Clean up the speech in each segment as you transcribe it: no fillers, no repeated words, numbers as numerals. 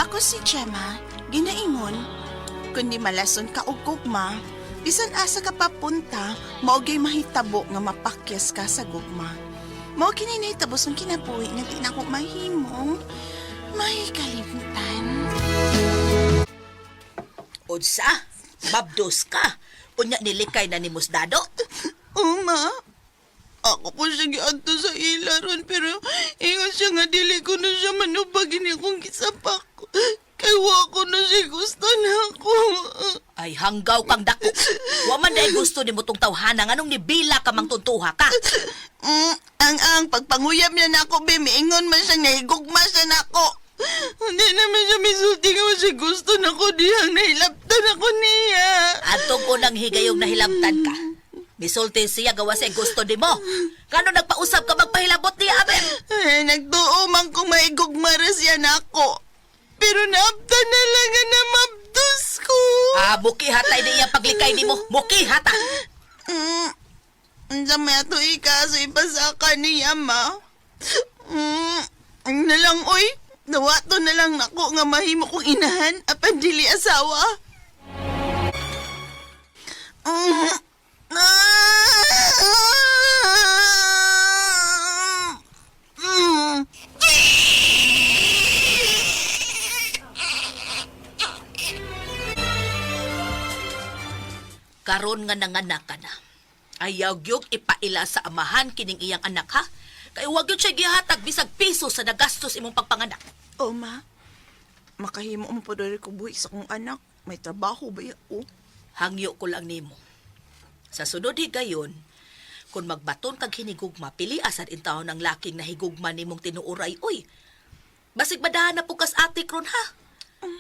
Ako si Gemma, ginaingon, kundi malason ka og gugma, bisan asa ka papunta, mao gyud mahitabo nga mapakyas ka sa gugma. Mao kini nahitabo sa kinabuhi nga di nako mahimong may kalimtan. Unsa? Babdos ka. Unya nilikay na ni Musdado. Uma, ako po siya giadto sa ila ron pero ingon siya nga dili ko na siya manubag ini akong gisapak. Kay wa ko na siya gusto na ako. Ay hanggaw kang dako. Wa man dai gusto nimo tong tawhana nganong nibila ka mang tuntuha ka. Ang pagpanguyab niya nako be, miingon man siya nahigugma siya nako. Hindi naman siya misulti nga wa siya gusto nako dihang nahilabtan ako niya. Atong unang higayong nahilabtan ka. Misulti siya gawa sa gusto nimo. Ngano nagpausab ka magpahilabot niya aber? Ay, nagtuo man kung maigugma ra siya nako. Pero naabtan na lang nga namabdos ko. Ah, mukihatay ni iya paglikay nimo. Mukihata. Unsa may ato ikaso ipasaka niya, ma? Ang nalang, oy. Nawato na lang nako nga mahimo kong inahan apan dili asawa. Ah! Karon nga nanganak ka na. Ayaw gyud ipaila sa amahan kining iyang anak ha. Kay wag gyud siya gihatag bisag piso sa nagastos imong pagpanganak. Oh, ma. Makahimo mo po dali ko buhi sa kong anak. May trabaho ba ya? Oh. Hangyo ko lang nimo. Sa sunod higayon, kung magbaton kag hinigugma, pili asad intawon ang laking nahigugma nimong tinuoray oy. Basig madahan na po kas atik ron ha.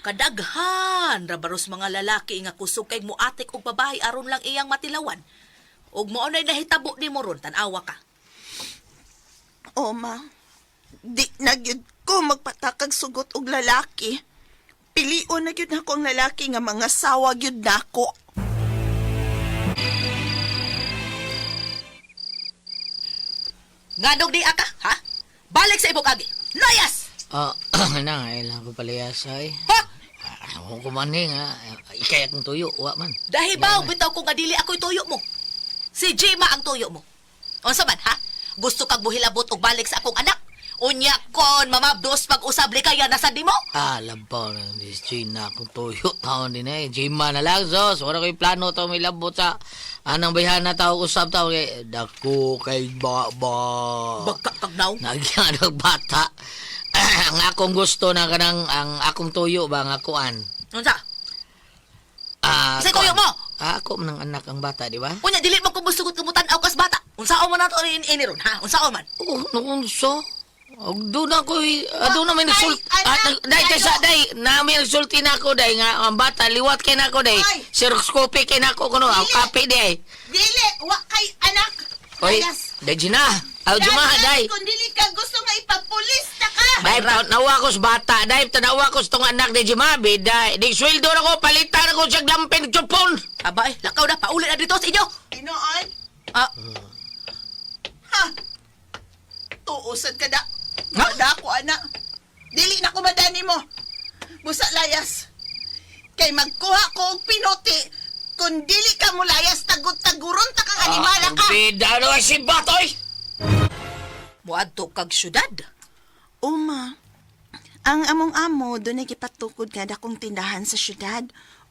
Kadaghan rabaros mga lalaki nga kusog kay muatik og babae aron lang iyang matilawan. Ug mao nay nahitabo nimo ron, tan-awa ka. Oh, ma. Di na gyud ko magpatakag sugot og lalaki. Pilion na gyud nako ang lalaki nga mga sawa gyud nako. Nganong di ka, ha? Balik sa imong agi. Layas! Ah, na, ay lang ko palayas ay. Ha? Ah, ako man eh, nga. Ikay akong tuyo, wa man. Dahibaw bitaw ko nga dili ako'y tuyo mo. Si Jima ang tuyo mo. Unsa man ha? Gusto kag buhilabot og balik sa akong anak? Unya kon mamabdos pag-usab likaya na sa dimo? Ah, labaw na ni Gina akong tuyo taon din eh. Jima na lang, sos. Wala ko'y plano to may labot sa anang bayhana tao usab tao kay dako kay baba. Bagka kag naw. Nagyan ang bata. Ang akong gusto na kanang ang akong tuyo ba ang akuan. Unsa? Ah, Sa tuyo kuan. mo? Ah, ako man ang anak ang bata, di ba? Unya dili man ko musugot kumutan-aw kas bata. Unsaon man nato ini ron ha? Unsaon man? Oh, nakunso. Doon ako, doon na may nagsul... Ay, anak, Ah, day, kaysa, day, na may nagsulti na ako, day, nga, ang bata, liwat kay na ako, day. Ay. Xerox copy kay na ako, kuno, ang Dili. kape, day. Dili, wa kay anak. Oy, Layas. day, Gina. Aw, Juma, day. Kung dili ka gusto nga ipapulis na ka. Day, nawa ko sa bata, day, tanawa ko sa tong anak, day, Juma, day. Di, sweldo na ko, palitan ako siya glampin, chupon. Aba eh, lakaw na pauli na dito sa inyo. Inoon. Ah, Ha? Tuusad ka da. Ha? Da ko anak. Dili na ko madani mo. Busa layas. Kay magkuha ko og pinuti. Kung dili ka mo layas, tagod-taguron ta kang animala ka. Bida, ano ay si Batoy? Muadto kag syudad. Uma, ang among amo doon ay gipatukod nga dakong tindahan sa syudad.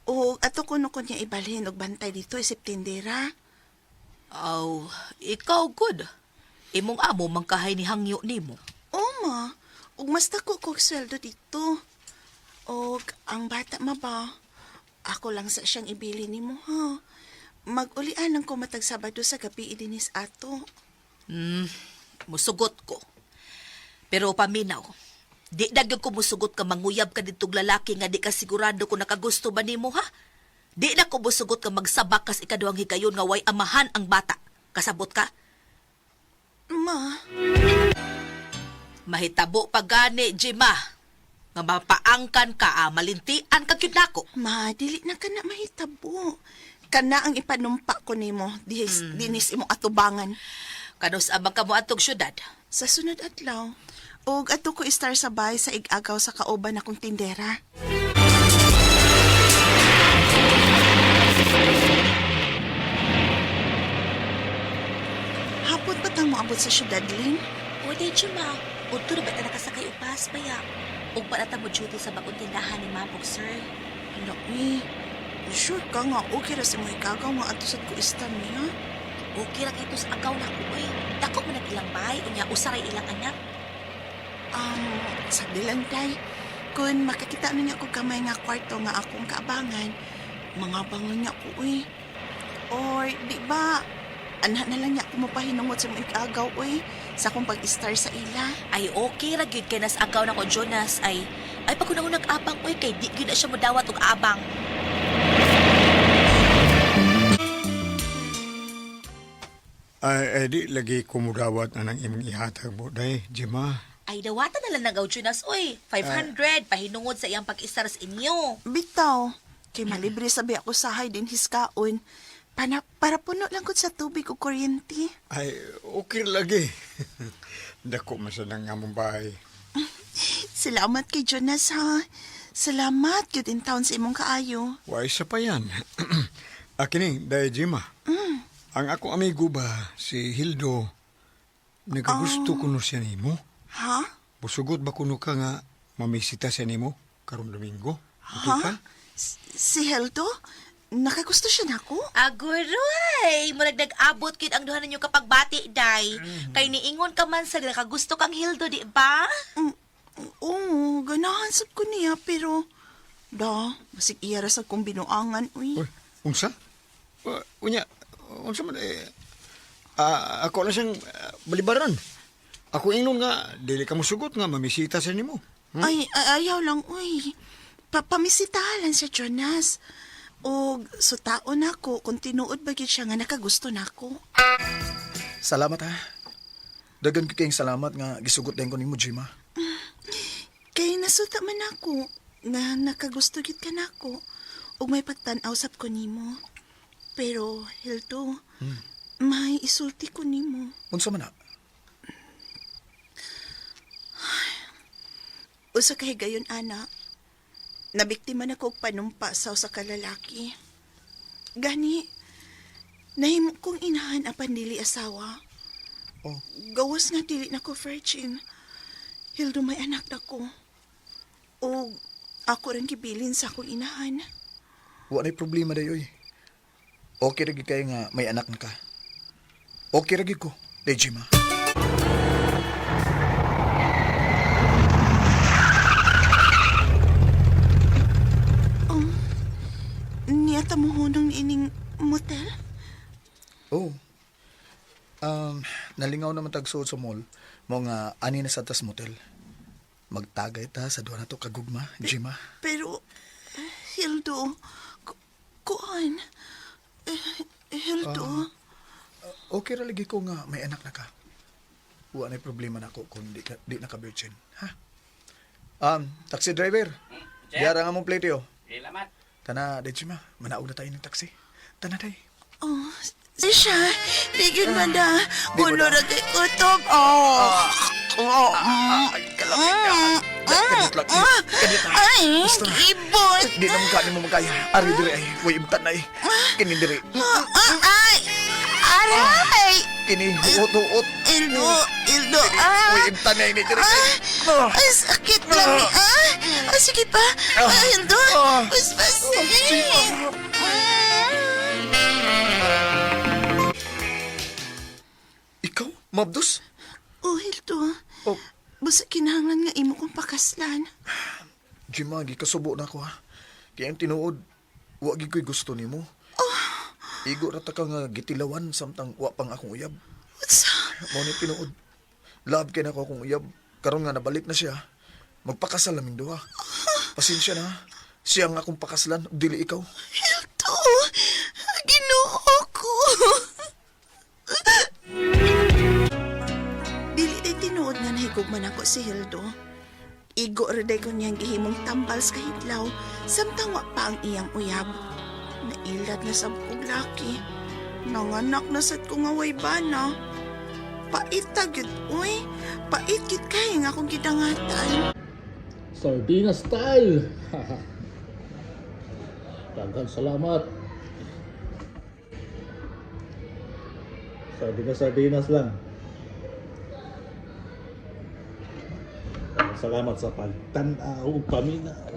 O ato kuno ko niya ibalhin og bantay dito isip tindera. Aw, ikaw good. Imong amo mangkahay ni hangyo nimo. Uma, ug mas dako kog sweldo dito. Og ang bata ma ba? Ako lang sa siyang ibili nimo ha. Mag-ulian ang kumatag Sabado sa gabi idinis ato. Musugot ko. Pero paminaw, di na gyud ko musugot ka manguyab ka ditong lalaki nga di ka sigurado kung nakagusto ba nimo ha? Di na ko musugot ka magsabak kas ikaduhang higayon nga way amahan ang bata. Kasabot ka? Ma, Mahitabo pa gani, Jima. Nga mapaangkan ka, ah, malintian ka gyud nako. ma, dili na ka na mahitabo. Kana ang ipanumpa ko nimo dinis, dinis imong atubangan. Kanus amang ka mo atong syudad. Sa sunod adlaw, Og ato ko istar sa bahay sa igagaw sa kauban akong tindera. Hapon pa tang moabot sa syudad, Lynn? O, day, Juma. Udto na ba ta nakasakay og bus baya? Ug pa na ta mo duty sa bagong tindahan ni ma'am ug sir. Ala, uy. Sure ka nga, okay ra si mo igagaw nga ato sad ko istar niya. Okay ra kay tos agaw na ko oy. Dako man ang ilang bahay unya usaray ilang anak. Sabi lang tay, kung makakita na niya ko kamay nga kwarto nga akong kaabangan, mga bangon niya ko, uy. Or, di ba, anak na lang niya ako mapahinungod sa mga igagaw, uy, sa akong pag-star sa ila. Ay okay ra gyud kay nas agaw nako Jonas ay ay pag kuno nag-abang oy kay di gyud na siya modawat og abang. Ay, ay di lagi kumudawat na ng imong ihatag mo, day, Jima. Ay dawatan na lang nagaw Jonas oy. 500 pahinungod sa iyang pag-istar sa inyo. Bitaw, kay malibre sabi ako sahay din hiskaon. Pana, para puno lang ko sa tubig o kuryente. Ay, okay lagi. Dako man sa nang among bahay. Salamat kay Jonas, ha. Salamat, good in town sa imong kaayo. Why sa pa yan? Akini, day, Jima. Ang akong amigo ba, si Hildo, nagagusto kuno siya nimo. Ha? Busugot ba kuno ka nga mamisita siya nimo karong Domingo? Okay Ha? ka? Si Heldo? Nakagusto siya nako? Aguroy, murag nag-abot gyud ang duha ninyo kapag bati day. Kay niingon ka man sa nakagusto kang Hildo, di ba? Mm, oo, ganahan sab ko niya, pero... Da, basig iya ra sa kong binuangan, uy. Uy, unsa? Unya, unsa man eh, ako lang siyang balibaran. Ako ingnon nga, dili ka mosugot nga mamisita sa nimo. Ay, ayaw lang, uy. Papamisitahan siya, Jonas. O, so taon ako, kung tinuod ba gyud siya nga nakagusto nako. Salamat ha. Dagan ko kayong salamat nga gisugot din ko nimo, Jima. Kay nasuta man ako, nga nakagusto gyud ka nako. Ug may pagtan-aw sab ko nimo. Pero, Hildo, may isulti ko nimo. Unsa man na? Usa ka higayon, ana. Nabiktima na ko og panumpa sa usa ka lalaki. Gani, nahimo kong inahan apan dili asawa. Oh. Gawas nga dili na ko virgin. Hildo may anak na ko. O ako rin gibilin sa akong inahan. Wa na'y problema dayoy. Okay ra gyud kay nga may anak na ka. Okay ra gyud ko, day Jima. Niyata mo hunong ining motel? Oh. Nalingaw naman tagsuod sa mall mo nga ani na sa tas motel. Magtagay ta sa duha nato kagugma, Jima. Pero, Hildo, kuan. Eh, Hildo. Okay ra lagi ko nga may anak na ka. Wa na'y problema nako kung di na ka virgin, ha? Taxi driver. Diara nga mong plate yo. Salamat. Tana, day Jima, manaog na tayo ng taxi. Tana day. Oh, siya. Di yun man na. Di mo Kulo na. ra kay kutob. Oh. Oh. Ay, kalapit ka. Kadit lang. Kadit na. Ay, Basta na. ibot. Di na mukha ni mo makaya. Ari diri ay, way imtan na eh. Kini diri. Ay, aray. Kini huot-huot. Ildo, Ildo. Ah. Way imtan na ini diri. Ah, ay, sakit lang. Ah, ah, sige pa. Ah, Hildo. Ah. Paspas. Ikaw, Mabdos? Oh, Hildo. Oh, Basta kinahanglan nga imo kong pakaslan. Jima, gikasubo na ako ha. Kaya ang tinuod, wa gid ko'y gusto nimo. Igo ra ta ka nga gitilawan samtang wa pang akong uyab. What's Mao ni tinuod. Love kay nako akong uyab. Karon nga nabalik na siya. Magpakasal naming duha. Pasensya na. ha. Siya ang akong pakaslan, ug dili ikaw. Hildo? Ginoo ko. Dili day tinuod nga nahigugman ako si Hildo. Igo ra day ko niyang gihimong tambal sa kahidlaw samtang wa pa ang iyang uyab. Nailad na sab kog laki. Nanganak na sad ko nga way bana. Paita gyud uy. Pait gyud kay nga akong gidangatan. Sardina style. Daghang salamat. Sardinas, sardinas lang. Daghang salamat sa pagtan-aw ug paminaw.